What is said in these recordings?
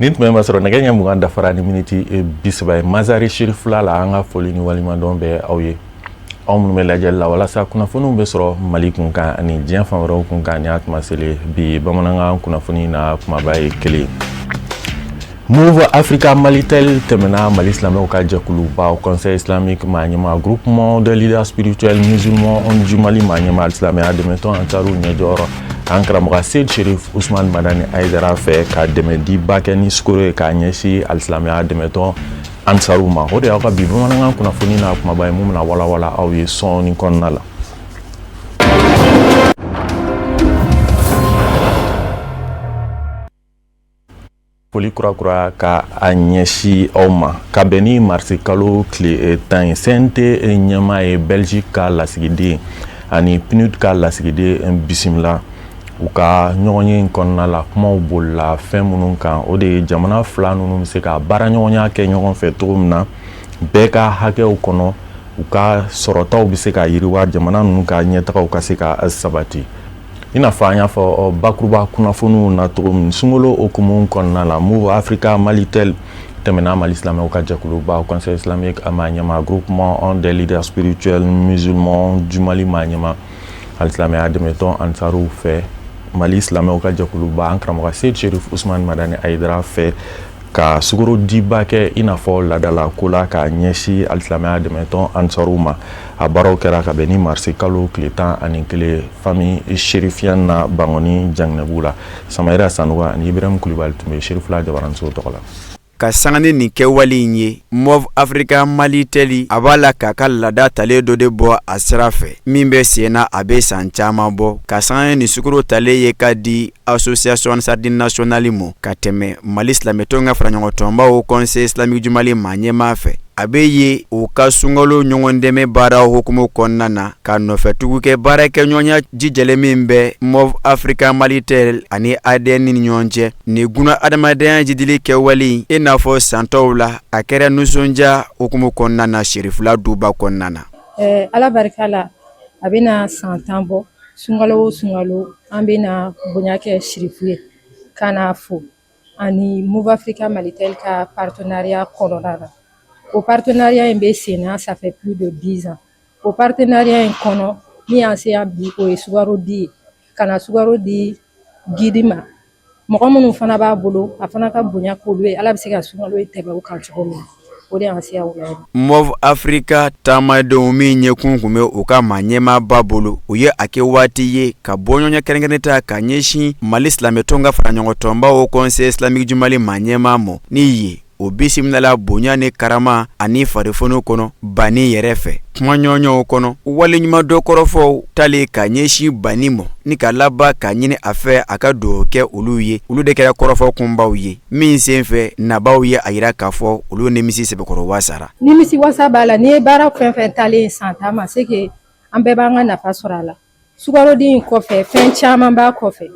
Nin tuma in b'a sɔrɔ nɛgɛ ɲɛ 20 dafara ni miniti 30 ye. Mazari Sirifila la, an ka foli ni waleɲumandɔn bɛ aw ye, aw minnu bɛ lajɛli la walasa kunnafoniw bɛ sɔrɔ Mali kun kan ani diɲɛ fan wɛrɛw kun kan. Ni y'a tuma selen bi, bamanankan kunnafoni na kumaba ye kelen. Moov Africa Malitel tɛmɛna Mali silamɛw ka jɛkuluba Conseil islamique maa ɲɛmaa, groupement de leaders spirituels musulmans du Mali maa ɲɛmaa, silamɛya dɛmɛtɔn Ansaru ɲɛjɔyɔrɔ, an karamɔgɔ Seyid Sherif Usman Madani Ayidara fɛ, ka dɛmɛ diba kɛ ni sukaro ye k'a ɲɛsin alisilamɛya dɛmɛtɔn Ansaru ma. O de y'aw ka bi bamanankan kunnafoni n'a kumaba ye, mun bɛna walawala aw ye sɔɔni kɔnɔna la. Foli kurakura ka a ɲɛsin aw ma ka bɛn ni marisi kalo tile 10 ye. CNT ɲɛmaa ye Belgique ka lasigiden ani PNUD ka lasigiden bisimila. U ka ɲɔgɔnye in kɔnɔna la, kumaw bolila fɛn minnu kan, o de ye jamana fila ninnu bɛ se ka baaraɲɔgɔnya kɛ ɲɔgɔn fɛ cogo min na, bɛɛ ka hakɛw kɔnɔ, u ka sɔrɔtaw bɛ se ka yiriwa, jamana ninnu ka ɲɛtagaw ka se ka sabati. I n'a fɔ an y'a fɔ bakuruba kunnafoniw na cogo min, sunkalo hukumu kɔnɔna la, Moov Africa Malitel tɛmɛna Mali silamɛw ka jɛkuluba Conseil islamique maa ɲɛmaa, groupement des leaders spirituels musulmans du Mali maa ɲɛmaa, alisilamɛya dɛmɛtɔn Ansaruw fɛ, Mali silamɛw ka jɛkuluba, an karamɔgɔ Seyid Sherif Usman Madani Ayidara fɛ, ka sukaro diba kɛ i n'a fɔ laadala ko la k'a ɲɛsin alisilamɛya dɛmɛtɔn Ansaruw ma. A baaraw kɛra ka bɛn ni marisi kalo tile 11 famille chérifienne na Bankɔni Janginɛbugu la. Samayira Sanogo ani Ibrahim Kulibali tun bɛ Serifila Jabaranso tɔgɔ la. Ka sanga ni nin kɛwale in ye, Moov Africa Malitel a b'a la k'a ka laada talen dɔ de bɔ a sira fɛ min bɛ sen na a bɛ san caman bɔ, ka sanga ni sukaro talen ye ka di Association Ansardine Nationale ma ka tɛmɛ Mali silamɛtɔnw ka faraɲɔgɔntɔnba Haut Conseil islamique du Mali maa ɲɛmaa fɛ. A bɛ ye u ka sunkalo ɲɔgɔndɛmɛ baara hukumu kɔnɔna na, ka nɔfɛtugu kɛ baarakɛɲɔgɔnya jijalen min bɛ Moov Africa Malitel ani ADN ni ɲɔgɔn cɛ. Nin guna adamadenya jidili kɛwale i n'a fɔ san tɔw la, a kɛra nisɔndiya hukumu kɔnɔna na Serifila duba kɔnɔna na. Ala barika la, a bɛna san 10 bɔ, sunkalo o sunkalo an bɛna bonya kɛ Sirifu ye ka n'a fo ani Moov Africa Malitel ka partenariat kɔnɔna na. O partenariat in bɛ sen na, ça fait plus de 10 ans. O partenariat in kɔnɔ, min y'an se yan bi, o ye sukaro di ye, ka na sukaro di guide ma. Mɔgɔ minnu fana b'a bolo, a fana ka bonya k'olu ye, Ala bɛ se ka sunkalo in tɛmɛ u kan cogo min na, o de y'an se yan wula. Moov Africa taamadenw min ɲɛkun tun bɛ u ka maa ɲɛmaaba bolo, u ye a kɛ waati ye ka bɔɲɔgɔnya kɛrɛnkɛrɛn ta ka ɲɛsin Mali silamɛtɔn ka faraɲɔgɔntɔnba Haut Conseil islamique du Mali maa ɲɛmaa ma. Ni ye o bisimilala bonya ni karama ani farifoni kɔnɔ Bani yɛrɛ fɛ, kumaɲɔgɔnyaw kɔnɔ, waleɲumandɔn kɔrɔfɔw tali ka ɲɛsin Bani ma, ni ka laban ka ɲini a fɛ a ka dugawu kɛ olu ye. Olu de kɛra kɔrɔfɔ kunbaw ye min sen fɛ, nabaw ye a yira k'a fɔ olu nimisi sɛbɛkɔrɔ wasara. Nimisi wasa b'a la. N'i ye baara fɛn fɛn talen san 10 ma, c'est que an bɛɛ b'an ka nafa sɔrɔ a la. Sukarodi in kɔfɛ, fɛn caman b'a kɔfɛ.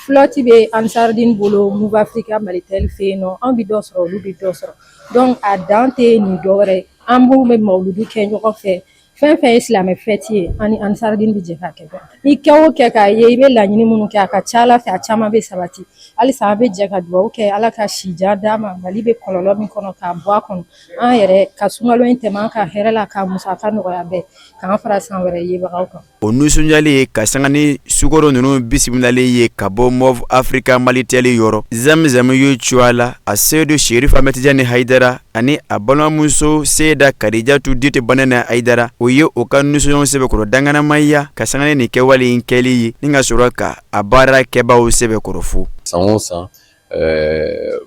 Flotte bɛ Ansardine bolo, Moov Africa Malitel fɛ yen nɔ, an bɛ dɔ sɔrɔ, olu bɛ dɔ sɔrɔ. Donc a dan tɛ nin dɔwɛrɛ, an b'u bɛ mawuludu kɛ ɲɔgɔn fɛ. Fɛn fɛn ye silamɛ fête ye, an ni Ansardine bɛ jɛ k'a kɛ. Ni kɛ o kɛ k'a ye, i bɛ laɲini minnu kɛ, a ka ca Ala fɛ a caman bɛ sabati. Halisa an bɛ jɛ ka dugawu kɛ, Ala ka sijan d'a ma, Mali bɛ kɔlɔlɔ min kɔnɔ k'a bɔ a kɔnɔ, an yɛrɛ ka sunkalo in tɛmɛ an ka hɛrɛ la, k'a musaka nɔgɔya bɛɛ, k'an fara san wɛrɛ yebagaw kan. O nisɔndiyali ye ka sanga ni sukaro ninnu bisimilalen ye ka bɔ Moov Africa Malitel yɔrɔ. Zamzam ye cogoya la, a Seyidu Sherif Ahmed Tijani Hayidara ani a balimamuso Seyida Kadijatu dite Banɛnɛ Hayidara, o ye u ka nisɔndiya sɛbɛkɔrɔ danganamaya ka sanga ni nin kɛwale in kɛli ye, ni ka sɔrɔ ka a baara kɛbaaw sɛbɛkɔrɔ fo. San o san,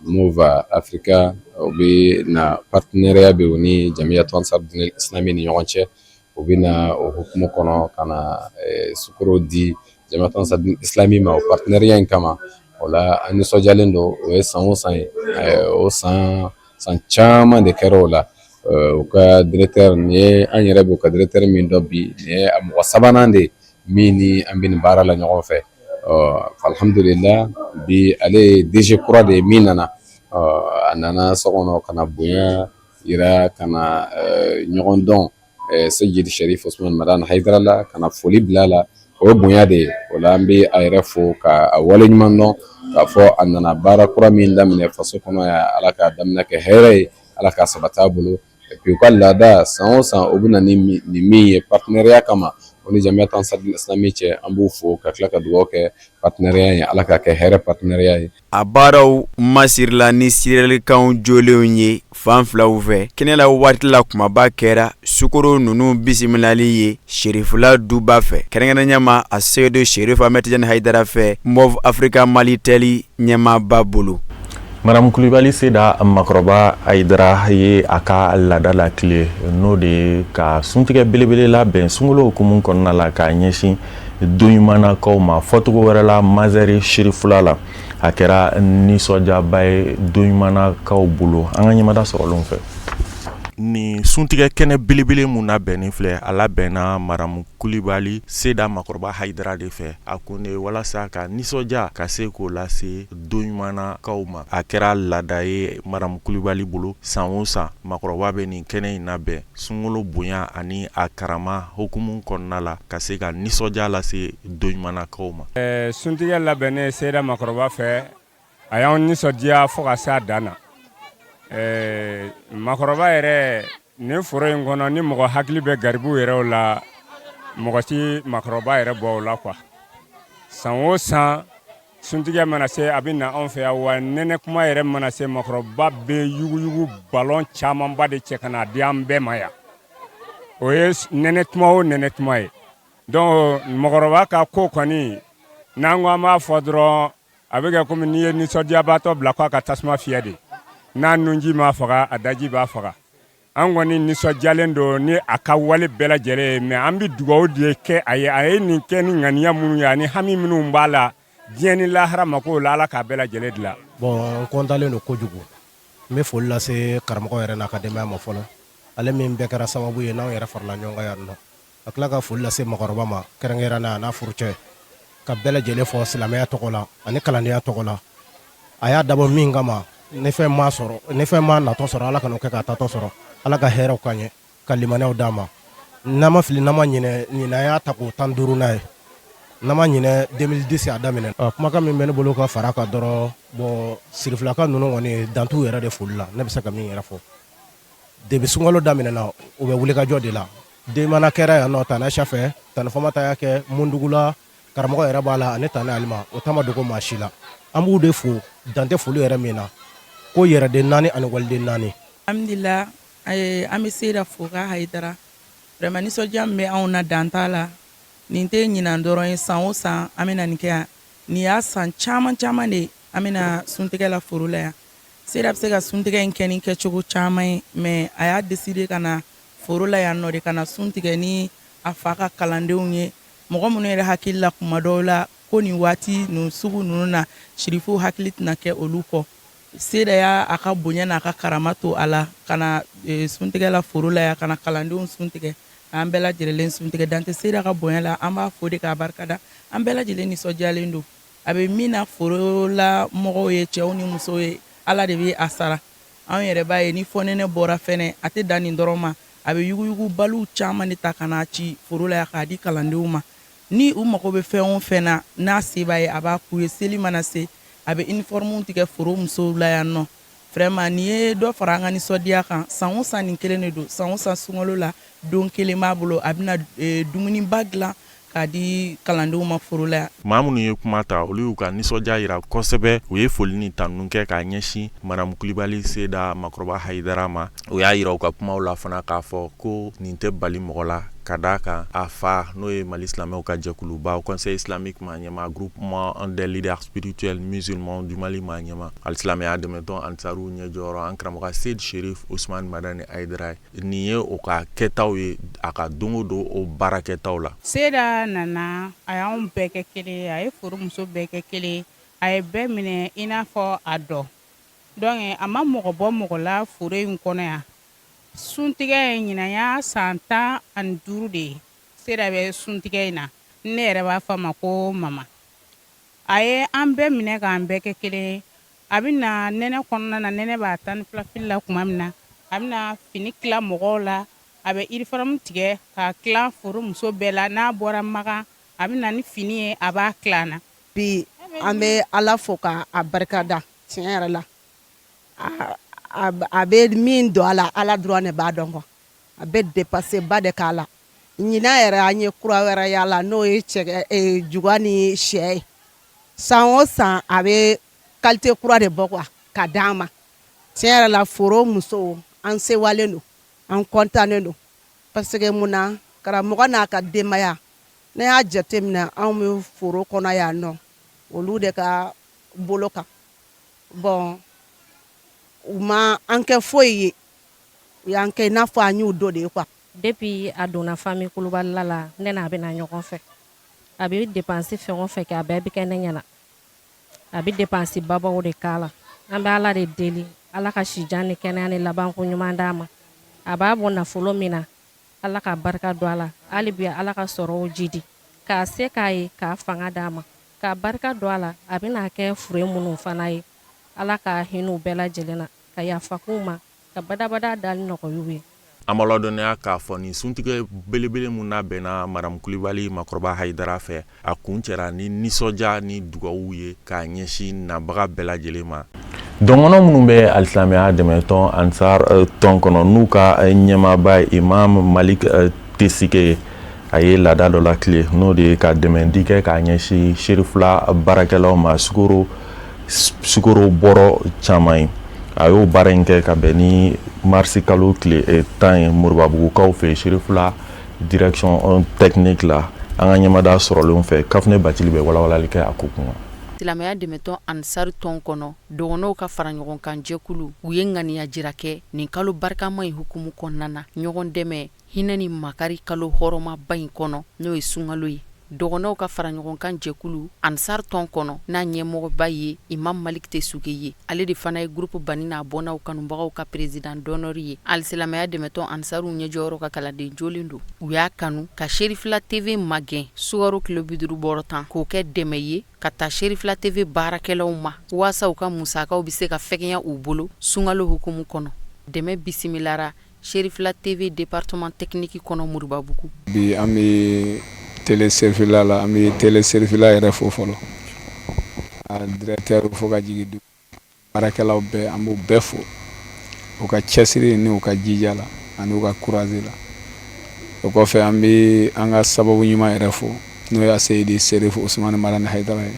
Moov Africa o bɛ na, partenariat bɛ u ni Jamiyatu Ansar Islami ni ɲɔgɔn cɛ. U bɛ na o hukumu kɔnɔ ka na sukaro di Jamiyatu Ansar Islami ma o partenariat in kama. O la, an nisɔndiyalen don. O ye san o san ye, o san san caman de kɛra o la. U ka directeur nin ye, an yɛrɛ b'u ka directeur min dɔn bi, nin ye a mɔgɔ sabanan de ye min ni an bɛ nin baara la ɲɔgɔn fɛ. Alhamdulillah, bi ale ye DG kura de ye min nana. A nana so kɔnɔ ka na bonya yira, ka na ɲɔgɔn dɔn Seyidi Sherif Usman Madani Hayidara la, ka na foli bila a la. O ye bonya de ye. O la, an bɛ a yɛrɛ fo ka a waleɲuman dɔn. K'a fɔ a nana baara kura min daminɛ faso kɔnɔ yan, Ala k'a daminɛ kɛ hɛrɛ ye, Ala k'a sabati a bolo. Et puis u ka laada, san o san u bɛ na ni nin min ye partenariat kama o ni Jamiyatu Ansar Islami cɛ, an b'u fo ka tila ka dugawu kɛ partenariat ye, Ala k'a kɛ hɛrɛ partenariat ye. A baaraw masirila ni siralikanw jolenw ye fan filaw fɛ kɛnɛ la. Waati la kumaba kɛra sukoro ninnu bisimilali ye Serifula duba fɛ, kɛrɛnkɛrɛnya ma a Seyidu Serifu Ahmed Tijani Hayidara fɛ, Moov Africa Malitel ɲɛmaaba bolo. Madame Kulibali Seda Makɔrɔba Hayidara ye a ka laada la tile, n'o de ye ka suntigɛ belebele labɛn sunkalo hukumu kɔnɔna la k'a ɲɛsin don ɲumannakaw ma, fɔcogo wɛrɛ la Mazɛri Sirifula la. A kɛra nisɔndiyaba ye don ɲumannakaw bolo. An ka ɲɛmada sɔrɔlenw fɛ, nin suntigɛ kɛnɛ belebele mun labɛnnen filɛ, a labɛnna Maramu Kulibali Seda Makɔrɔba Hayidara de fɛ. A kun de ye walasa ka nisɔndiya ka se k'o lase don ɲumannakaw ma. A kɛra laada ye Maramu Kulibali bolo, san o san makɔrɔba bɛ nin kɛnɛ in labɛn sunkalo bonya ani a karama hukumu kɔnɔna la, ka se ka nisɔndiya lase don ɲumannakaw ma. Suntigɛ labɛnnen Seda Makɔrɔba fɛ, a y'an nisɔndiya fo ka se a dan na. Makɔrɔba yɛrɛ, nin foro in kɔnɔ, ni mɔgɔ hakili bɛ garibuw yɛrɛ la, mɔgɔ ti makɔrɔba yɛrɛ bɔ o la quoi. San o san suntigɛ mana se, a bɛ na anw fɛ yan. Wa nɛnɛ kuma yɛrɛ mana se, makɔrɔba bɛ yuguyugu balɔn camanba de cɛ ka na di an bɛɛ ma yan. O ye nɛnɛ tuma o nɛnɛ tuma ye. Donc mɔgɔkɔrɔba ka ko kɔni, n'an ko an b'a fɔ dɔrɔn, a bɛ kɛ komi n'i ye nisɔndiyabaatɔ bila k'a ka tasuma fiyɛ de, n'a nunji m'a faga, a daji b'a faga. An kɔni nisɔndiyalen don ni a ka wale bɛɛ lajɛlen ye, mais an bɛ dugawu de kɛ a ye. A ye nin kɛ ni ŋaniya minnu ye ani hami minnu b'a la, diɲɛ ni lahara mako la, Ala k'a bɛɛ lajɛlen dilan. Bon, n kɔntalen don kojugu. N bɛ foli lase karamɔgɔ yɛrɛ n'a ka denbaya ma fɔlɔ, ale min bɛɛ kɛra sababu ye n'anw yɛrɛ farala ɲɔgɔn kan yan nɔ, ka tila ka foli lase makɔrɔba ma kɛrɛnkɛrɛnnenya a n'a furucɛ, ka bɛɛ lajɛlen fɔ silamɛya tɔgɔ la ani kalandenya tɔgɔ la. A y'a dabɔ min kama, ni fɛn ma sɔrɔ, ni fɛn ma natɔ sɔrɔ, Ala kana o kɛ k'a tatɔ sɔrɔ. Ala ka hɛrɛw ka ɲɛ ka limaniyaw d'a ma. N'an ma fili, n'an ma ɲinɛ, ɲinɛ y'a ta k'o 15nan ye. N'an ma ɲinɛ, 2010 a daminɛ. Kumakan min bɛ ne bolo ka fara kan dɔrɔn, bon, sirifilaka ninnu kɔni dan t'u yɛrɛ de foli la. Ne bɛ se ka min yɛrɛ fɔ, depuis sunkalo daminɛna, u bɛ wulikajɔ de la. Demana kɛra yan nɔ, Tana Safɛ, Tana Famata y'a kɛ Mundugula, karamɔgɔ yɛrɛ b'a la ani Tana Alima, o ta ma dogo maa si la. An b'u de fo, dan tɛ foli yɛrɛ min na, ko yɛrɛden naani ani waliden naani. Alhamdulillah, an bɛ Seyida fo k'a Hayidara. Vraiment, nisɔndiya min bɛ anw na, dan t'a la. Nin tɛ ɲinan dɔrɔn ye, san o san an bɛ na nin kɛ yan. Nin y'a san caman caman de an bɛna suntigɛ la foro la yan. Seyida bɛ se ka suntigɛ in kɛ ni kɛcogo caman ye, mais a y'a décider ka na foro la yan nɔ de, ka na sun tigɛ ni a fa ka kalandenw ye, mɔgɔ minnu yɛrɛ hakili la kuma dɔw la ko nin waati ninnu sugu ninnu na, sirifuw hakili tɛna kɛ olu kɔ. Seyida y'a a ka bonya n'a ka karama to a la ka na suntigɛ la foro la yan, ka na kalandenw sun tigɛ, k'an bɛɛ lajɛlen sun tigɛ. Dan tɛ Seyida ka bonya la, an b'a fo de k'a barikada. An bɛɛ lajɛlen nisɔndiyalen don. A bɛ min na foro la mɔgɔw ye, cɛw ni musow ye, Ala de bɛ a sara. Anw yɛrɛ b'a ye, ni fɔnɛnɛ bɔra fɛnɛ, a tɛ dan nin dɔrɔn ma, a bɛ yuguyugu baliw caman de ta ka n'a ci foro la yan k'a di kalandenw ma. Ni u mago bɛ fɛn o fɛn na, n'a se b'a ye, a b'a k'u ye. Seli mana se, a bɛ uniforme tigɛ foro musow la yan nɔ. Vraiment, nin ye dɔ fara an ka nisɔndiya kan. San o san nin kelen de don. San o san sunkalo la, don kelen b'a bolo, a bɛna dumuniba dilan k'a di kalandenw ma foro la yan. Maa minnu ye kuma ta, olu y'u ka nisɔndiya jira kosɛbɛ. U ye foli ni tanuni kɛ k'a ɲɛsin Madamu Kulibali Seda Makɔrɔba Hayidara ma. U y'a jira u ka kumaw la fana k'a fɔ ko nin tɛ bali mɔgɔ la, ka d'a kan a fa, n'o ye Mali silamɛw ka jɛkuluba Conseil islamique maa ɲɛmaa, Groupement des leaders spirituels musulmans du Mali maa ɲɛmaa, alisilamɛya dɛmɛtɔn Ansaru ɲɛjɔyɔrɔ, an karamɔgɔ Seyid Sherif Usman Madani Hayidara ye. Nin ye o ka kɛtaw ye, a ka don o don o baarakɛtaw la. Seyida nana, a y'anw bɛɛ kɛ kelen ye, a ye foro muso bɛɛ kɛ kelen ye, a ye bɛɛ minɛ i n'a fɔ a dɔ. Donc a ma mɔgɔ bɔ mɔgɔ la foro in kɔnɔ yan. Suntigɛ in, ɲinan y'a san 15 de ye Seyida bɛ suntigɛ in na. Ne yɛrɛ b'a fɔ a ma ko mama. A ye an bɛɛ minɛ k'an bɛɛ kɛ kelen ye. A bɛ na nɛnɛ kɔnɔna na, nɛnɛ b'a 12 fili la tuma min na, a bɛ na fini tila mɔgɔw la, a bɛ uniforme tigɛ k'a tila foro muso bɛɛ la. N'a bɔra Makan, a bɛ na ni fini ye, a b'a tila na. Bi An bɛ Ala fo ka a barika da tiɲɛ yɛrɛ la. A bɛ min don a la, Ala dɔrɔn de b'a dɔn quoi. A bɛ dépense ba de k'a la. Ɲinan yɛrɛ an ye kura wɛrɛ y'a la, n'o ye cɛkɛ juga ni sɛ ye. San o san a bɛ qualité kura de bɔ quoi ka d'an ma. Tiɲɛ yɛrɛ la, foro musow, an sewalen don, an kɔntannen don, parce que mun na, karamɔgɔ n'a ka denbaya, ne y'a jateminɛ, anw bɛ foro kɔnɔ yan nɔ, olu de ka bolo kan. Bon, u ma an kɛ foyi ye, u y'an kɛ i n'a fɔ an y'u dɔ de ye quoi. Depuis a donna famille Kulubali la, ne n'a bɛ na ɲɔgɔn fɛ. A bɛ dépense fɛn o fɛn kɛ, a bɛɛ bɛ kɛ ne ɲɛna. A bɛ dépense babaw de k'a la. An bɛ Ala de deli, Ala ka sijan ni kɛnɛya ni labanko ɲuman d'a ma. A b'a bɔ nafolo min na, Ala ka barika don a la. Hali bi Ala ka sɔrɔw jidi k'a se k'a ye, k'a fanga d'a ma, k'a barika don a la. A bɛna kɛ fure minnu fana ye, Ala ka hinɛ u bɛɛ lajɛlen na, ka yafa k'u ma, ka badabada dali nɔgɔya u ye. An b'a ladɔnniya k'a fɔ nin suntigɛ belebele min n'a bɛnna Madamu Kulibali makɔrɔba Hayidara fɛ, a kun cɛra ni nisɔndiya ni dugawu ye k'a ɲɛsin nabaga bɛɛ lajɛlen ma. Dɔgɔnɔ minnu bɛ alisilamɛya dɛmɛtɔn Ansar tɔn kɔnɔ, n'u ka ɲɛmaaba ye Imam Malik Tesike ye, a ye laada dɔ lakile, n'o de ye ka dɛmɛdi kɛ k'a ɲɛsin Serifula baarakɛlaw ma, sukoro bɔrɔ caman ye. A y'o baara in kɛ ka bɛn ni marisi kalo tile 10 ye Moribabugukaw fɛ, Serifula direction technique la. An ka ɲɛmada sɔrɔlenw fɛ, Kafunɛ Bacili bɛ walawalali kɛ a ko kun. Silamɛya dɛmɛtɔn Ansar tɔn kɔnɔ, dɔgɔnɔw ka fara ɲɔgɔn kan jɛkulu, u ye ŋaniya jira kɛ nin kalo barikama in hukumu kɔnɔna na, ɲɔgɔn dɛmɛ, hinɛ ni makari kalo hɔrɔmaba in kɔnɔ, n'o ye sunkalo ye. Dɔgɔnɔw ka fara ɲɔgɔn kan jɛkulu Ansar tɔn kɔnɔ, n'a ɲɛmɔgɔba ye Imam Malik Tesuke ye, ale de fana ye groupe Bani n'a bɔnnaw kanubagaw ka président d'honneur ye. Alisilamɛya dɛmɛtɔn Ansaruw ɲɛjɔyɔrɔ ka kalanden jolen don. U y'a kanu ka Serifila TV magɛn sukaro kilo 50 bɔrɔ 10, k'o kɛ dɛmɛ ye ka taa Serifila TV baarakɛlaw ma, waasa u ka musakaw bɛ se ka fɛgɛnya u bolo sunkalo hukumu kɔnɔ. Dɛmɛ bisimilara Serifila TV département technique kɔnɔ Moribabugu. Bi an bɛ télé Serifila la, an bɛ télé Serifila yɛrɛ fo fɔlɔ, a directeur fo ka jigin dugu baarakɛlaw bɛɛ, an b'u bɛɛ fo u ka cɛsiri ni u ka jija la ani u ka courage la. O kɔfɛ, an bɛ an ka sababu ɲuman yɛrɛ fo, n'o ye Seyidi Serifu Usumani Madani Hayidara ye,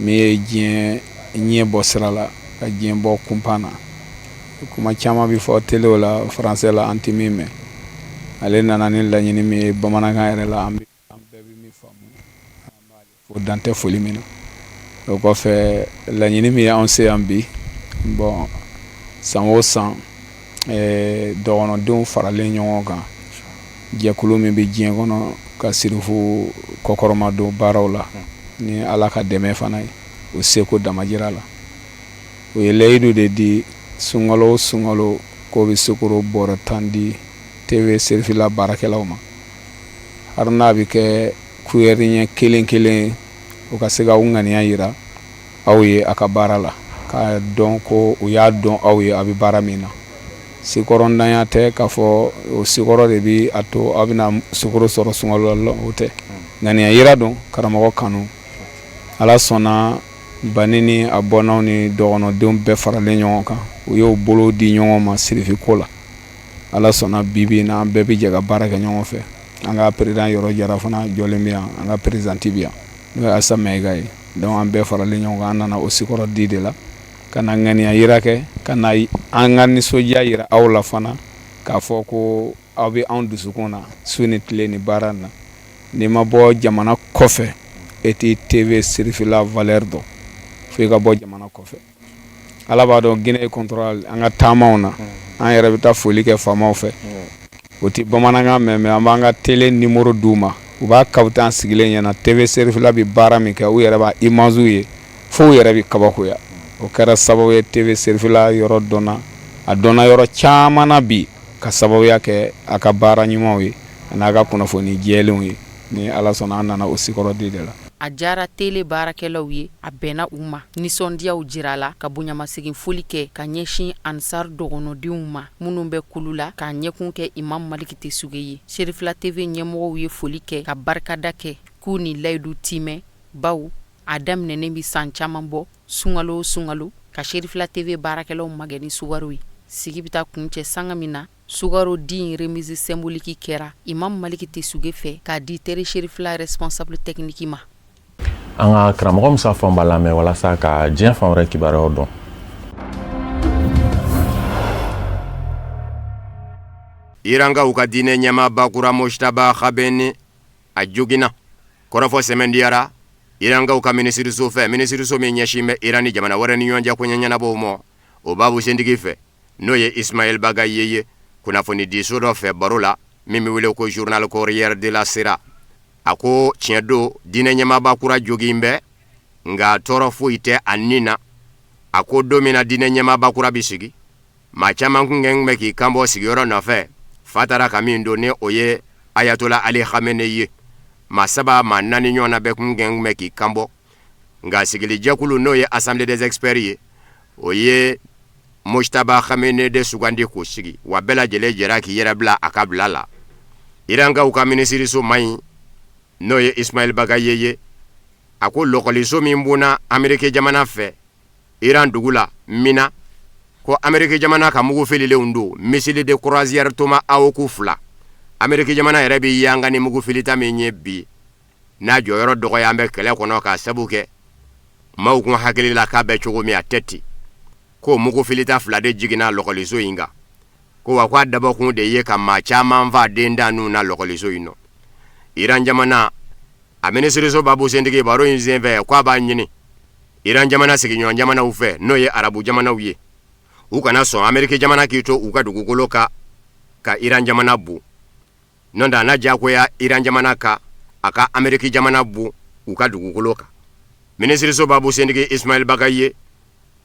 min ye diɲɛ ɲɛ bɔ sira la, ka diɲɛ bɔ kunpan na. Kuma caman bɛ fɔ télé la français la, an tɛ min mɛn. Ale nana ni laɲini min ye bamanankan yɛrɛ la, an bɛɛ bɛ min faamu, an b'ale fo, dan tɛ foli min na. O kɔfɛ, laɲini min ye anw se yan bi, bon, san o san, dɔgɔnɔdenw faralen ɲɔgɔn kan, jɛkulu min bɛ diɲɛ kɔnɔ ka sirifu kɔkɔrɔma don baaraw la, ni Ala ka dɛmɛ fana ye, o seko damajira la, u ye layidu de di sunkalo o sunkalo k'o bɛ sukaro bɔrɔ 10 di TV Serifila baarakɛlaw ma, hali n'a bɛ kɛ cuillère ɲɛ kelen kelen, u ka se ka u ŋaniya yira aw ye a ka baara la, k'a dɔn ko u y'a dɔn aw ye a bɛ baara min na. Sikɔrɔndanya tɛ k'a fɔ o sikɔrɔ de bɛ a to aw bɛna sukaro sɔrɔ sunkalo la, o tɛ. Ŋaniya yira don, karamɔgɔ kanu. Ala sɔnna, Bani ni a bɔnnaw ni dɔgɔnɔdenw bɛɛ faralen ɲɔgɔn kan, u y'o bolo di ɲɔgɔn ma sirifiko la. Ala sɔnna, bi bi in na, an bɛɛ bɛ jɛ ka baara kɛ ɲɔgɔn fɛ. An ka président Yɔrɔ Jara fana jɔlen bɛ yan, an ka présidente bɛ yan, n'o ye Asa Mayiga ye. Donc an bɛɛ faralen ɲɔgɔn kan, an nana o sikɔrɔ di de la, ka na ŋaniya yira kɛ, ka na an ka nisɔndiya yira aw la fana, k'a fɔ ko aw bɛ anw dusukun na su ni tile ni baara na. N'i ma bɔ jamana kɔfɛ, e t'i TV Sirifila valeur dɔn, fo i ka bɔ jamana kɔfɛ. Ala b'a dɔn, Guinée équatoriale, an ka taamaw na, an yɛrɛ bɛ taa foli kɛ faamaw fɛ, o tɛ bamanankan mɛn, mais an b'an ka télé numéro d'u ma, u b'a capter an sigilen ɲɛna. TV Serifila bɛ baara min kɛ, u yɛrɛ b'a image ye, fo u yɛrɛ bɛ kabakoya. O kɛra sababu ye TV Serifila yɔrɔ dɔnna, a dɔnna yɔrɔ caman na bi, ka sababuya kɛ a ka baara ɲumanw ye n'a ka kunnafoni jɛlenw ye. Ni Ala sɔnna, an nana o sikɔrɔ di de la. A diyara tele baarakɛlaw ye, a bɛnna u ma, nisɔndiyaw jirala ka bonyamasegin foli kɛ ka ɲɛsin Ansar dɔgɔnɔdenw ma minnu bɛ kulu la k'a ɲɛkun kɛ Imam Maliki Tesuge ye. Serifila TV ɲɛmɔgɔw ye foli kɛ ka barikada kɛ k'u ni layidu timɛ baw. A daminɛnen bɛ san caman bɔ, sunkalo o sunkalo, ka Serifila TV baarakɛlaw magɛn ni sukaro ye. Sigi bɛ taa kuncɛ sanga min na, sukaro di in remise symbolique kɛra Imam Maliki Tesuge fɛ k'a di Télé Serifila responsable technique ma. An ka karamɔgɔ Musa Fɔnba lamɛn walasa ka diɲɛ fan wɛrɛ kibaruyaw dɔn. Irankaw ka diinɛ ɲɛmaaba kura Mojtaba Khamenei a joginna. Kɔrɔfɔ sɛmɛntiyara Irankaw ka minisiriso fɛ, minisiriso min ɲɛsin bɛ Iran ni jamana wɛrɛ ni ɲɔgɔn cɛ koɲɛ ɲɛnabɔw ma, o baabu sentigi fɛ, n'o ye Ismaël Bagaye ye, kunnafonidiso dɔ fɛ baro la min bɛ wele ko Journal Corriere della Sera. A ko tiɲɛ don, diinɛ ɲɛmaaba kura jogin bɛ, nka tɔɔrɔ foyi tɛ a ni na. A ko don min na diinɛ ɲɛmaaba kura bɛ sigi, maa caman kun kɛn bɛ k'i kanbɔ sigiyɔrɔ nɔfɛ, fa taara ka min to ni o ye Ayatola Ali Khamenei ye. Maa saba maa naani ɲɔgɔn na bɛɛ kun kɛn bɛ k'i kanbɔ, nka sigilijɛkulu n'o ye Assemblée des experts ye, o ye Mojtaba Khamenei de sugandi k'o sigi, wa bɛɛ lajɛlen jɛra k'i yɛrɛ bila a ka bila la. Irankaw ka minisiriso maa in n'o ye Ismaël Bagaye ye, a ko lɔkɔliso min bonna Ameriki jamana fɛ Iran dugu la Mina, ko Ameriki jamana ka mugu fililenw don missile de croisière Tomahawk fila. Ameriki jamana yɛrɛ bɛ yanga ni mugu filita min ye bi, n'a jɔyɔrɔ dɔgɔya bɛ kɛlɛ kɔnɔ k'a sabu kɛ maaw kun hakili la k'a bɛ cogo min a tɛ ten, ko mugu filita fila de jiginna lɔkɔliso in kan, ko wa k'a dabɔkun de ye ka maa caman faa dentanninw na lɔkɔliso in nɔ. Iran jamana a minisiriso baabu sentigi baro in senfɛ ko a b'a ɲini Iran jamana sigiɲɔgɔn jamanaw fɛ, n'o ye arabu jamanaw ye, u kana sɔn Ameriki jamana k'i to u ka dugukolo kan ka Iran jamana bon. N'o tɛ a na diyagoya Iran jamana kan a ka Ameriki jamana bon u ka dugukolo kan. Minisiriso baabu sentigi Ismaël Bagaye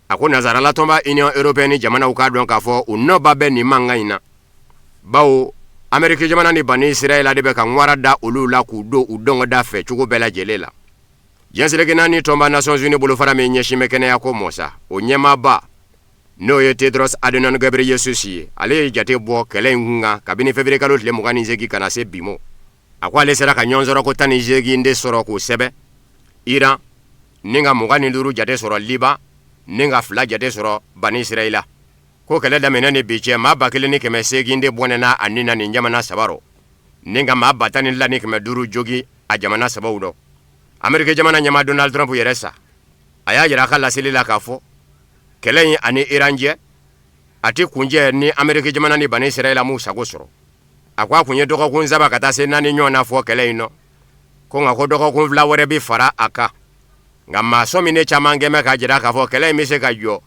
a ko nansarala tɔnba Union européenne jamanaw k'a dɔn k'a fɔ u nɔba bɛ nin mankan in na, bawo Ameriki jamana ni Bani Israɛla de bɛ ka ŋwara da olu la k'u don u dɔngɔda fɛ cogo bɛɛ lajɛlen la. Diɲɛ seleke naani tɔnba Nations Unies bolofara min ɲɛsin bɛ kɛnɛyako mɔ sa, o ɲɛmaaba n'o ye Tedros Adhanom Ghebreyesus ye, ale ye jate bɔ kɛlɛ in kun kan kabini février kalo tile 28 ka na se bi mɔ. A ko ale sera ka ɲɔgɔnsɔrɔko 18 de sɔrɔ k'o sɛbɛn Iran, ni ka 25 jate sɔrɔ Liban, ni ka fila jate sɔrɔ Bani Israɛla. Ko kɛlɛ daminɛ ni bi cɛ, maa 1800 de bɔnɛna a ni na nin jamana saba rɔ, ni ka maa 12500 jogin a jamana sabaw dɔ. Ameriki jamana ɲɛmaa Donald Trump yɛrɛ sa, a y'a jira a ka laseli la k'a fɔ kɛlɛ in ani Iran cɛ, a tɛ kuncɛ ni Ameriki jamana ni Bani Israɛla m'u sago sɔrɔ. A ko a kun ye dɔgɔkun saba ka taa se naani ɲɔgɔn na fɔ kɛlɛ in nɔ, ko nka ko dɔgɔkun fila wɛrɛ bɛ fara a kan. Nka maa sɔminen caman kɛn bɛ k'a jira k'a fɔ kɛlɛ in bɛ se ka jɔ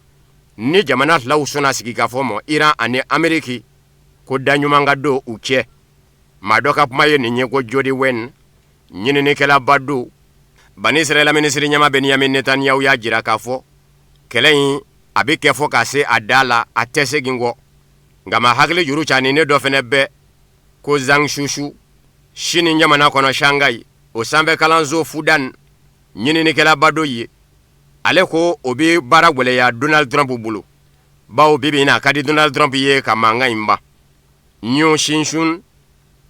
ni jamana filaw sɔnna sigikafɔ mɔ, Iran ani Ameriki, ko da ɲuman ka don u cɛ. Maa dɔ ka kuma ye nin ye ko Jody Wen, ɲininikɛlaba don. Bani Israɛla minisiri ɲɛmaa Benyamin Netanyahu y'a jira k'a fɔ kɛlɛ in a bɛ kɛ fɔ ka se a da la, a tɛ segin kɔ. Nka maa hakili juru caaninen dɔ fana bɛ ko Zhang Shushu, Sini jamana kɔnɔ Shanghai, o sanfɛ kalanso Fudan ɲininikɛlaba dɔ ye. Ale ko o bɛ baara gwɛlɛya Donald Trump bolo, bawo bi bi in na a ka di Donald Trump ye ka mankan in ban. Niu Xinshun,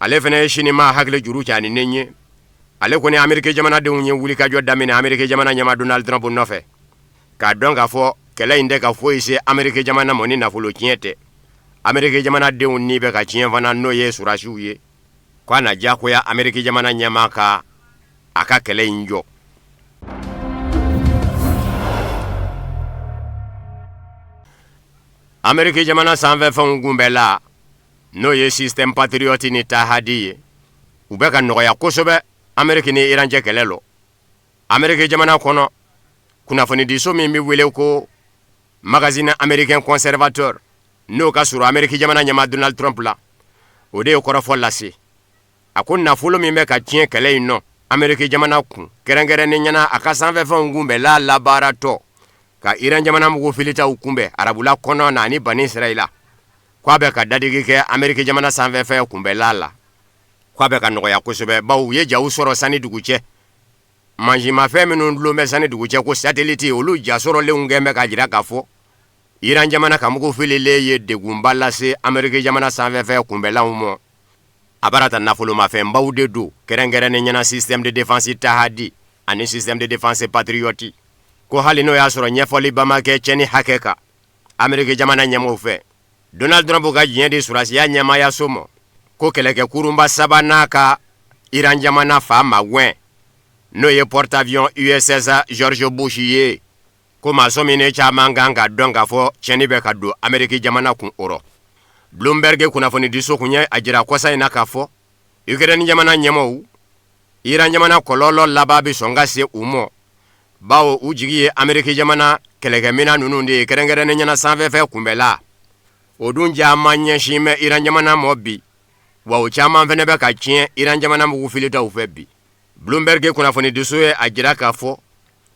ale fana ye Sini maa hakili juru caaninen ye. Ale ko ni Ameriki jamanadenw ye wulikajɔ daminɛ Ameriki jamana ɲɛmaa Donald Trump nɔfɛ, k'a dɔn k'a fɔ kɛlɛ in tɛ ka foyi se Ameriki jamana mɔ ni nafolo tiɲɛ tɛ. Ameriki jamanadenw ni bɛ ka tiɲɛ fana, n'o ye sɔrɔdasiw ye, k'a na diyagoya Ameriki jamana ɲɛmaa ka a ka kɛlɛ in jɔ. Ameriki jamana sanfɛfɛnw kunbɛla, n'o ye système Patriot ni Thad ye, u bɛ ka nɔgɔya kosɛbɛ Ameriki ni Iran cɛ kɛlɛ lɔ. Ameriki jamana kɔnɔ, kunnafonidiso min bɛ wele ko magazine américain conservateur, n'o ka surun Ameriki jamana ɲɛmaa Donald Trump la, o de ye kɔrɔfɔ lase. A ko nafolo min bɛ ka tiɲɛ kɛlɛ in nɔ Ameriki jamana kun, kɛrɛnkɛrɛnnenya na a ka sanfɛfɛnw kunbɛla labaaratɔ ka Iran jamana mugu filitaw kunbɛn arabula kɔnɔ na ani Bani Israɛla, k'a bɛ ka dadigi kɛ Ameriki jamana sanfɛfɛn kunbɛla la, k'a bɛ ka nɔgɔya kosɛbɛ, bawo u ye jaw sɔrɔ sanni dugu cɛ. Mansinmafɛn minnu dulon bɛ sanni dugu cɛ ko sateliti, olu ja sɔrɔlenw kɛn bɛ k'a jira k'a fɔ Iran jamana ka mugu fililen ye degunba lase Ameriki jamana sanfɛfɛn kunbɛlanw ma. A barata nafolomafɛnbaw de don, kɛrɛnkɛrɛnnenya na système de défense Thad. ani système de défense Patriot. Ko hali n'o y'a sɔrɔ ɲɛfɔliba ma kɛ cɛni hakɛ kan Ameriki jamana ɲɛmɔgɔw fɛ, Donald Trump ka diɲɛ di surasiya ɲɛmaayaso ma ko kɛlɛkɛ kurunba sabanan ka Iran jamana fa magɛn, n'o ye porte-avions USS George Bush ye, ko maa sɔminen caman kan ka dɔn k'a fɔ tiɲɛni bɛ ka don Ameriki jamana kun o rɔ. Bloomberg kunnafonidiso kun ye a jira kɔsa in na k'a fɔ Ukraine jamana ɲɛmɔgɔw, Iran jamana kɔlɔlɔ laban bɛ sɔn ka se u ma, bawo u jigi ye Ameriki jamana kɛlɛkɛminɛn ninnu de ye, kɛrɛnkɛrɛnnenya na sanfɛfɛn kunbɛla. O dun caman ɲɛsin bɛ Iran jamana mɔ bi, wa o caman fɛnɛ bɛ ka tiɲɛ Iran jamana mugu filitaw fɛ bi. Bloomberg kunnafonidiso ye a jira k'a fɔ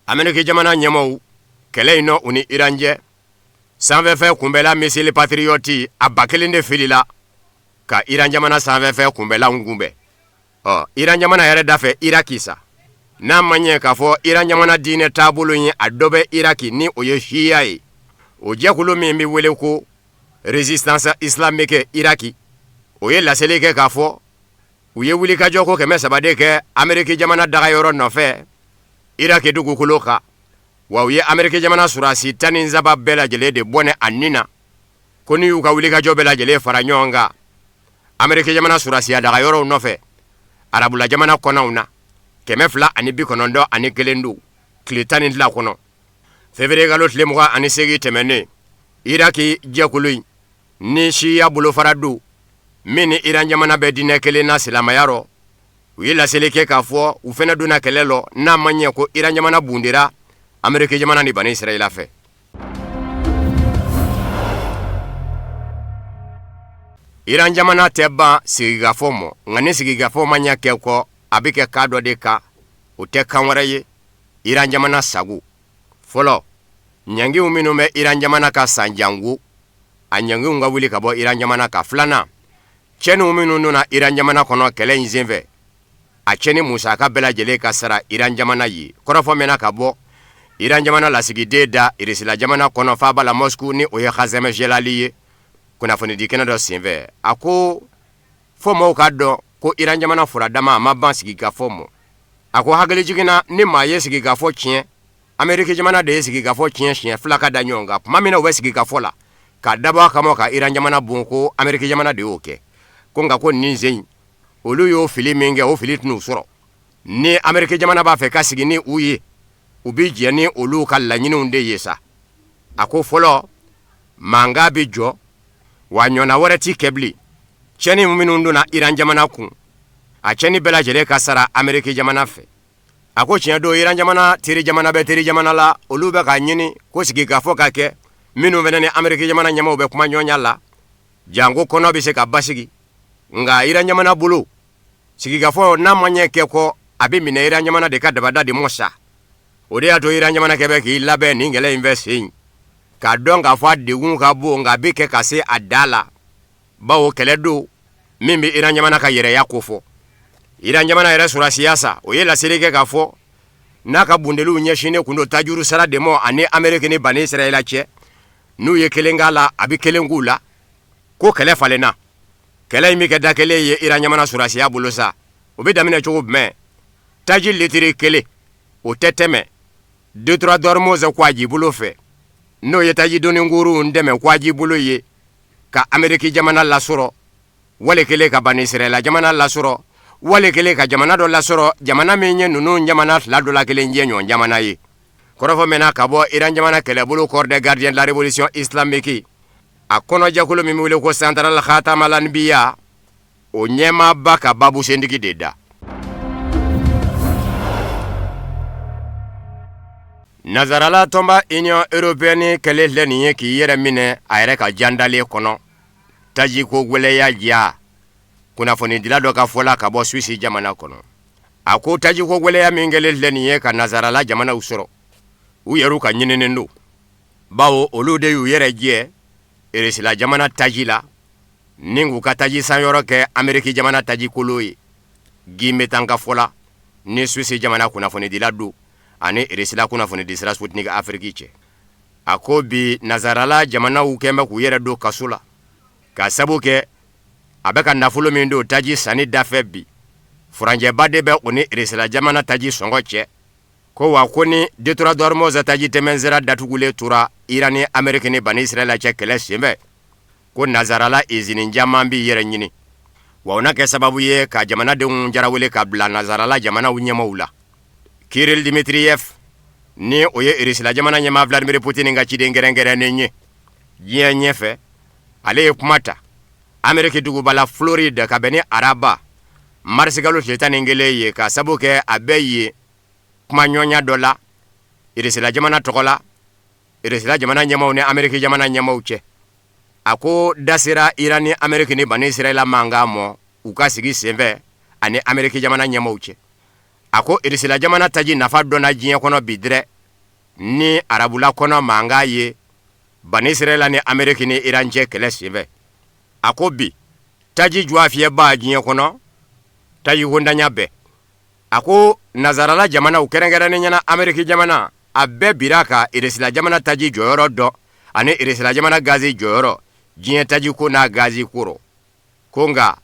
Ameriki jamana ɲɛmɔgɔw, kɛlɛ in nɔ u ni Iran cɛ, sanfɛfɛn kunbɛla missile Patriot a 1000 de filila ka Iran jamana sanfɛfɛn kunbɛlanw kunbɛn. Ɔ, Iran jamana yɛrɛ da fɛ Iraki sa, n'a ma ɲɛ k'a fɔ Iran jamana diinɛ taabolo ye, a dɔ bɛ Iraki ni o ye Shiya ye, o jɛkulu min bɛ wele ko Résistance islamique Iraki, o ye laseli kɛ k'a fɔ u ye wulikajɔ ko 300 de kɛ Ameriki jamana dagayɔrɔ nɔfɛ Iraki dugukolo kan, wa u ye Ameriki jamana surasi 13 bɛɛ lajɛlen de bɔnɛ a ni na. Ko n'i y'u ka wulikajɔ bɛɛ lajɛlen fara ɲɔgɔn kan Ameriki jamana surasiya dagayɔrɔw nɔfɛ arabula jamana kɔnɔw na, 291 don tile 12 kɔnɔ, février kalo tile 28 tɛmɛnen. Iraki jɛkulu in ni Shiya bolofara don min ni Iran jamana bɛ diinɛ kelen na silamɛya rɔ, u ye laseli kɛ k'a fɔ u fana donna kɛlɛ lɔ, n'a ma ɲɛ ko Iran jamana bundera Ameriki jamana ni Bani Israɛla fɛ. Iran jamana tɛ ban sigikafɔ mɔ, nka ni sigikafɔ ma ɲɛ kɛ kɔ, a bɛ kɛ kan dɔ de kan, o tɛ kan wɛrɛ ye Iran jamana sago. Fɔlɔ, ɲangiw minnu bɛ Iran jamana kan san janko, a ɲangiw ka wuli ka bɔ Iran jamana kan. Filanan, cɛniw minnu donna Iran jamana kɔnɔ kɛlɛ in senfɛ, a cɛni musaka bɛɛ lajɛlen ka sara Iran jamana ye. Kɔrɔfɔ mɛnna ka bɔ Iran jamana lasigiden da Irisila jamana kɔnɔ faaba la Moscou, ni o ye Hazem Jelali ye, kunnafonidi kɛnɛ dɔ senfɛ. A ko fo maaw k'a dɔn ko Iran jamana furadama a ma ban sigikafɔ mɔ. A ko hakilijigin na, ni maa ye sigikafɔ tiɲɛ, Ameriki jamana de ye sigikafɔ tiɲɛ siɲɛ fila ka da ɲɔgɔn kan. Tuma min na u bɛ sigikafɔ la k'a dabɔ a kama ka Iran jamana bon, ko Ameriki jamana de y'o kɛ. Ko nka ko nin sen in, olu y'o fili min kɛ, o fili tɛn'u sɔrɔ. Ni Ameriki jamana b'a fɛ ka sigi ni u ye, u bɛ jɛ ni olu ka laɲiniw de ye sa. A ko fɔlɔ, mankan bɛ jɔ, wa ɲɔgɔnna wɛrɛ ti kɛ bilen. Cɛni minnu donna Iran jamana kun, a cɛni bɛɛ lajɛlen ka sara Ameriki jamana fɛ. A ko tiɲɛ don, Iran jamana teri jamana bɛ teri jamana la, olu bɛ k'a ɲini ko sigikafɔ ka kɛ, minnu fana ni Ameriki jamana ɲɛmaaw bɛ kuma ɲɔgɔnya la, janko kɔnɔ bɛ se ka basigi. Nka Iran jamana bolo, sigikafɔ n'a ma ɲɛ kɛ kɔ, a bɛ minɛ Iran jamana de ka dabada de mɔ sa. O de y'a to Iran jamana kɛ bɛ k'i labɛn nin kɛlɛ in fɛ sen, k'a dɔn k'a fɔ a degun ka bon, nka a bɛ kɛ ka se a da la, bawo kɛlɛ don min bɛ Iran jamana ka yɛrɛya kofɔ. Iran jamana yɛrɛ sɔrɔdasiya sa, o ye laseli kɛ k'a fɔ n'a ka bundeliw ɲɛsinnen kun don tajuru sara de mɔ ani Ameriki ni Bani Israɛla cɛ, n'u ye kelen k'a la, a bɛ kelen k'u la. Ko kɛlɛ falenna, kɛlɛ in bɛ kɛ da kelen ye Iran jamana sɔrɔdasiya bolo sa. O bɛ daminɛ cogo jumɛn? Taji litiri kelen, o tɛ tɛmɛ détroit d'Ormuz kwaji bolo fɛ, n'o ye taji doni kurunw dɛmɛ kwaji bolo ye ka Ameriki jamana lasɔrɔ, wali kelen ka Bani Israɛla jamana lasɔrɔ, wali kelen ka jamana dɔ lasɔrɔ, jamana min ye ninnu jamana fila dɔ la kelen jɛɲɔgɔn jamana ye. Kɔrɔfɔ mɛnna ka bɔ Iran jamana kɛlɛbolo Corps des gardiens de la révolution islamique, a kɔnɔjɛkulu min bɛ wele ko Central Khatamal Anbiya, o ɲɛmaaba ka babusentigi de da. Nazarala tɔnba Union européenne kɛlen filɛ nin ye k'i yɛrɛ minɛ a yɛrɛ ka jandalen kɔnɔ tajiko gwɛlɛya ja. Kunnafonidila dɔ ka fɔ la ka bɔ Suisse jamana kɔnɔ, a ko tajiko gwɛlɛya min kɛlen filɛ nin ye ka nazarala jamanaw sɔrɔ, u yɛrɛw ka ɲininen don, bawo olu de y'u yɛrɛ jɛ Irisila jamana taji la ni k'u ka taji sanyɔrɔ kɛ Ameriki jamana taji kolo ye. Guy Mettan ka fɔ la, ni Suisse jamana kunnafonidila don ani Irisila kunnafonidisira Sputnik Afrique cɛ, a ko bi nazarala jamanaw kɛn bɛ k'u yɛrɛ don kaso la, ka sabu kɛ a bɛ ka nafolo min don taji sanni dafɛ bi, furancɛba de bɛ o ni Irisila jamana taji sɔngɔ cɛ. Ko wa ko ni détroit d'Ormuz taji tɛmɛnsira datugulen tora Iran ni Ameriki ni Bani Israɛla cɛ kɛlɛ senfɛ, ko nazarala izini caman b'i yɛrɛ ɲini, wa o na kɛ sababu ye ka jamanadenw jarawele ka bila nazarala jamanaw ɲɛmaaw la. Kirill Dmitriev, ni o ye Irisila jamana ɲɛmaa Vladimir Poutine ka ciden kɛrɛnkɛrɛnnen ye diɲɛ ɲɛfɛ, ale ye kuma ta Ameriki duguba la Floride ka bɛn ni araba marisikalo tile 11 ye, ka sabu kɛ a bɛ yen kumaɲɔgɔnya dɔ la Irisila jamana tɔgɔ la, Irisila jamana ɲɛmaaw ni Ameriki jamana ɲɛmaaw cɛ. A ko da sera Iran ni Ameriki ni Bani Israɛla mankan mɔ u ka sigi senfɛ ani Ameriki jamana ɲɛmaaw cɛ. A ko Irisila jamana taji nafa dɔnna diɲɛ kɔnɔ bi dɛrɛ ni arabula kɔnɔ mankan ye Bani Israɛla ni Ameriki ni Iran cɛ kɛlɛ senfɛ. A ko bi taji juwafiyɛba diɲɛ kɔnɔ, taji kontanya bɛɛ. A ko nazarala jamanaw kɛrɛnkɛrɛnnenya na Ameriki jamana, a bɛɛ bira ka Irisila jamana taji jɔyɔrɔ dɔn ani Irisila jamana gazi jɔyɔrɔ diɲɛ tajiko n'a gazi ko rɔ. Ko nka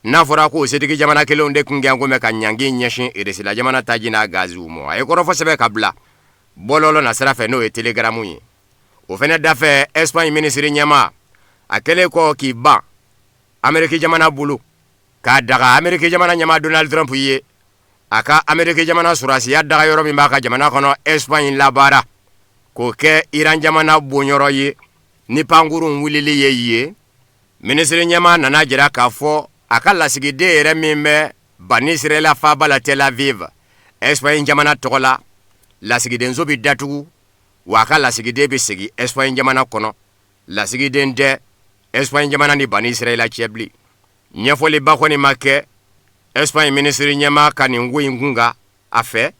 n'a fɔra ko setigi jamana kelenw de tun kɛn ko bɛ ka ɲangi ɲɛsin Irisila jamana taji n'a gaziw mɔ. A ye kɔrɔfɔ sɛbɛn ka bila bɔlɔlɔ na sira fɛ, n'o ye telegaramu ye. O fana dafɛ, Espagne minisiri ɲɛmaa, a kɛlen kɔ k'i ban Ameriki jamana bolo k'a daga Ameriki jamana ɲɛmaa Donald Trump ye a ka Ameriki jamana sɔrɔdasiya dagayɔrɔ min b'a ka jamana kɔnɔ Espagne labaara k'o kɛ Iran jamana bonyɔrɔ ye ni pankurun wulili ye yen. Minisiri ɲɛmaa nana jira k'a fɔ a ka lasigiden yɛrɛ min bɛ Bani Israɛla faaba la Tel Aviv, Espagne jamana tɔgɔ la, lasigidenso bɛ datugu, wa a ka lasigiden bɛ segin Espagne jamana kɔnɔ. Lasigiden tɛ Espagne jamana ni Bani Israɛla cɛ bilen. Ɲɛfɔliba kɔni ma kɛ Espagne minisiri ɲɛmaa ka nin ko in kun kan a fɛ,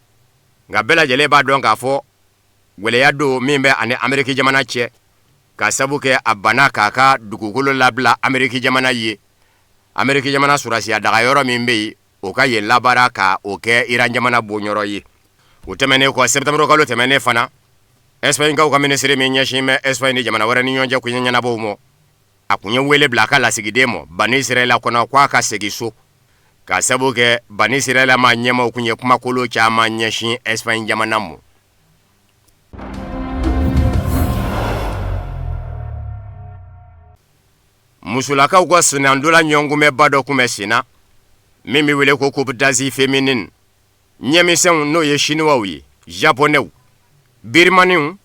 nka bɛɛ lajɛlen b'a dɔn k'a fɔ gwɛlɛya don min bɛ ani Ameriki jamana cɛ, ka sabu kɛ a banna k'a ka dugukolo labila Ameriki jamana ye. Ameriki jamana sɔrɔdasiya dagayɔrɔ min bɛ yen, o ka yen labaara ka o kɛ Iran jamana bonyɔrɔ ye. O tɛmɛnen kɔ, septembre kalo tɛmɛnen fana, Espagnekaw ka minisiri min ɲɛsin bɛ Espagne ni jamana wɛrɛ ni ɲɔgɔn cɛ koɲɛ ɲɛnabɔw ma, a kun ye wele bila a ka lasigiden ma Bani Israɛla kɔnɔ ko a ka segin so, ka sabu kɛ Bani Israɛla maa ɲɛmaaw kun ye kumakolo caman ɲɛsin Espagne jamana ma. Musolakaw ka sennantola ɲɔgɔnkunbɛnba dɔ kun bɛ senna min bɛ wele ko Coupe d'Asie féminine. Ɲɛmisɛnw, n'o ye Siniwaw ye, Japonɛw, Birimaniw,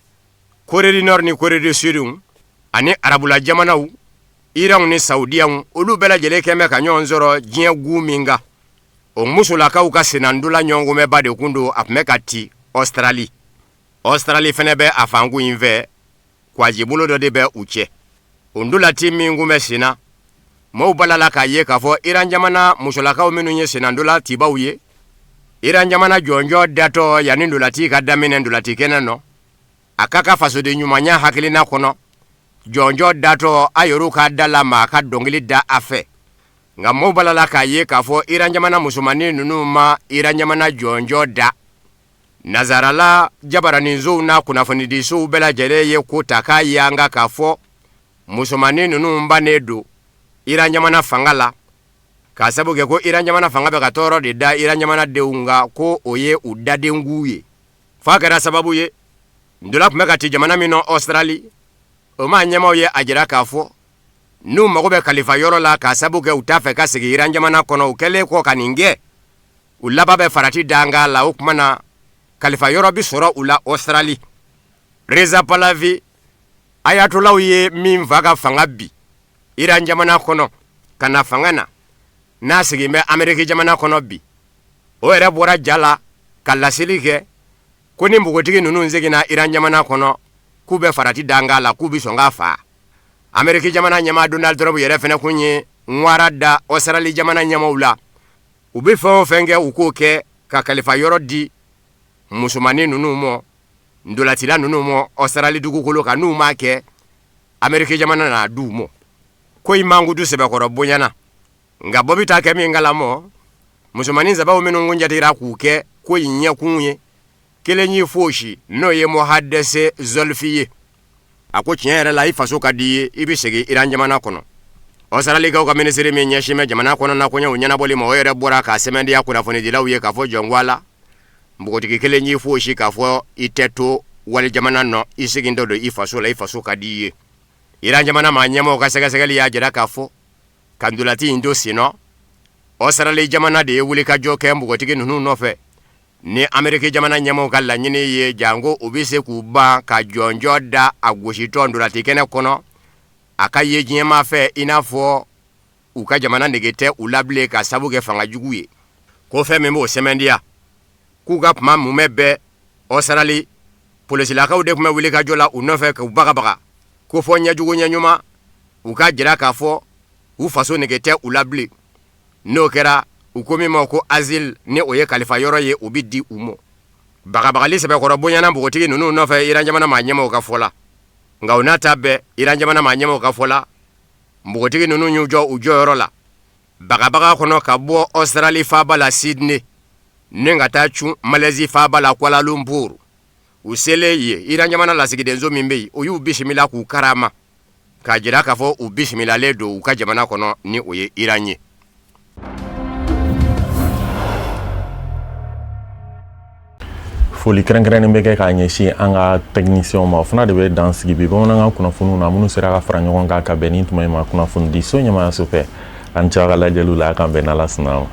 Corée du Nord ni Corée du Sud ani arabula jamanaw, Iranw ni Saudiyaw, olu bɛɛ lajɛlen kɛn bɛ ka ɲɔgɔn sɔrɔ diɲɛ gun min kan, o musolakaw ka sennantola ɲɔgɔnkunbɛnba de kun don. A tun bɛ ka ti Australie. Australie fana bɛ a fankun in fɛ, kwajibolo dɔ de bɛ u cɛ. O ntolati min kun bɛ sen na, maaw balala k'a ye k'a fɔ Iran jamana musolakaw minnu ye sennantola tibaw ye, Iran jamana jɔnjɔn datɔ yanni ntolati ka daminɛ ntolati kɛnɛ nɔ, a ka ka fasoden ɲumanya hakilina kɔnɔ, jɔnjɔn datɔ a yɛrɛw ka da la maa ka dɔnkili da a fɛ. Nka maaw balala k'a ye k'a fɔ Iran jamana musomannin ninnu ma Iran jamana jɔnjɔn da. Nazarala jabaraninsow n'a kunnafonidisow bɛɛ lajɛlen ye ko ta k'a yanga k'a fɔ musomannin ninnu bannen don Iran jamana fanga la, k'a sabu kɛ ko Iran jamana fanga bɛ ka tɔɔrɔ de da Iran jamana denw kan, ko o ye u dadenku ye. F'a kɛra sababu ye, ntola tun bɛ ka ci jamana min nɔ, Australie, o maa ɲɛmaaw ye a jira k'a fɔ n'u mago bɛ kalifa yɔrɔ la, k'a sabu kɛ u t'a fɛ ka segin Iran jamana kɔnɔ. U kɛlen kɔ ka nin kɛ, u laban bɛ farati danga la. O tuma na kalifa yɔrɔ bɛ sɔrɔ u la Australie. Reza Pahlavi, ayatolaw ye min fa ka fanga bi Iran jamana kɔnɔ ka na fanga na, n'a sigin bɛ Ameriki jamana kɔnɔ bi, o yɛrɛ bɔra ja la ka laseli kɛ ko ni npogotigi ninnu seginna Iran jamana kɔnɔ, k'u bɛ farati danga la, k'u bɛ sɔn k'a faa. Ameriki jamana ɲɛmaa Donald Trump yɛrɛ fana kun ye ŋwara da Australie jamana ɲɛmaaw la, u bɛ fɛn o fɛn kɛ, u k'o kɛ ka kalifa yɔrɔ di musomannin ninnu ma, ntolatila ninnu ma Australie dugukolo kan. N'u m'a kɛ, Ameriki jamana n'a d'u ma. Ko in mankutu sɛbɛkɔrɔ bonyana, nka bɔ bɛ taa kɛ min kalama, musomannin sabaw minnu kun jatera k'u kɛ ko in ɲɛkun ye, kelen y'i fosi, n'o ye Mohadese Zolfi ye. A ko tiɲɛ yɛrɛ la, i faso ka di i ye, i bɛ segin Iran jamana kɔnɔ. Ɔsaralikaw ka minisiri min ɲɛsin bɛ jamana kɔnɔna koɲɛw ɲɛnabɔli ma, o yɛrɛ bɔra k'a sɛmɛntiya kunnafonidilaw ye k'a fɔ jɔn ko Ala, Npogotigi kelen y'i fosi k'a fɔ i tɛ to wali jamana nɔ, i segintɔ don i faso la, i faso ka di i ye. Iran jamana maa ɲɛmɔgɔw ka sɛgɛsɛgɛli y'a jira k'a fɔ ka ntolati in to sen nɔ, Ɔstarali jamana de ye wulikajɔ kɛ npogotigi ninnu nɔfɛ ni Ameriki jamana ɲɛmɔgɔw ka laɲini ye, janko u bɛ se k'u ban ka jɔnjɔn da a gositɔ ntolati kɛnɛ kɔnɔ, a ka ye diɲɛmaa fɛ i n'a fɔ u ka jamana nege tɛ u la bilen ka sabu kɛ fanga jugu ye. Ko fɛn min b'o sɛmɛntiya, k'u ka kuma mumɛ bɛɛ, Ɔstarali polisilakaw de tun bɛ wulikajɔ la u nɔfɛ k'u bagabaga, ko fɔ ɲɛjugu ɲɛɲuman u ka jira k'a fɔ u faso nege tɛ u la bilen. N'o kɛra, u ko min ma ko asile, ni o ye kalifa yɔrɔ ye, o bɛ di u ma. Bagabagali sɛbɛkɔrɔ bonyana npogotigi ninnu nɔfɛ Iran jamana maa ɲɛmɔgɔw ka fɔ la. Nka o n'a ta bɛɛ, Iran jamana maa ɲɛmɔgɔw ka fɔ la, npogotigi ninnu y'u jɔ u jɔyɔrɔ la bagabaga kɔnɔ ka bɔ Ɔsitarali faaba la Sydney ni ka taa cun Malaisie faaba la Kuala Lumpur. U selen yen, Iran jamana lasigidenso min bɛ yen, o y'u bisimila k'u karama, k'a jira k'a fɔ u bisimilalen don u ka jamana kɔnɔ, ni o ye Iran ye. Foli kɛrɛnkɛrɛnnen bɛ kɛ k'a ɲɛsin an ka tɛkinisiyɛnw ma. O fana de bɛ dan sigi bi bamanankan kunnafoniw na, minnu sera ka fara ɲɔgɔn kan ka bɛn ni tuma in ma kunnafonidiso ɲɛmaayaso fɛ. An cɛ ka lajɛliw la, a k'an bɛn n'Ala sɔnna ma.